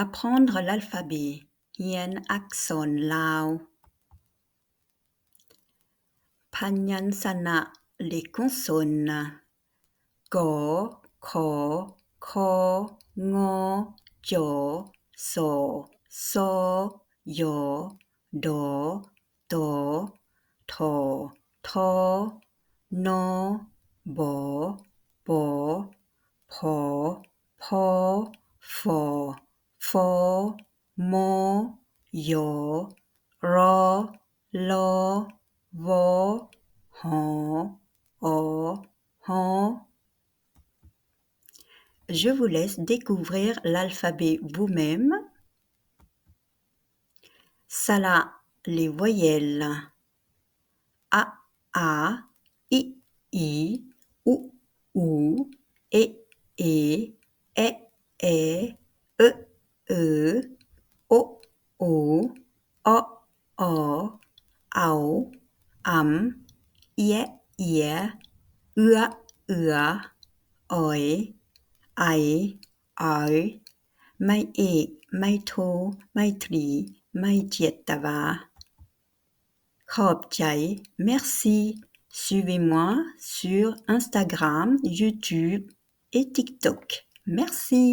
Apprendre l'alphabet. ຮຽນອັກສອນລາວ. ພະຍັນຊະນະ les consonnes. ກ ຂ ຄ ງ ຈ ສ ຊ ຢ ດ ຕ ຖ ທ ນ ບ ປ ພ ພ ຟ ຟ ມ ຍ ຣ ລ ວ ຫ ອ ຫ. Je vous laisse découvrir l'alphabet vous-même. ສະຫຼະ les voyelles. ອະ ອາ ອິ ອີ ອຸ ອູ ເອ ເອ ແອ ແອ ເອີ ເອີ ໂອ ໂອ ເອາະ ເອາ ເອົາ ອຳ ເອຍ ເອຍ ເອືອ ເອືອ ອອຍ ໄອ ອາຍ ໄມເອກ ໄມໂທ ໄມທຣີ ໄມຈຽດຕະວາ. ຂອບໃຈ. Merci. Suivez-moi sur Instagram, YouTube et TikTok. Merci.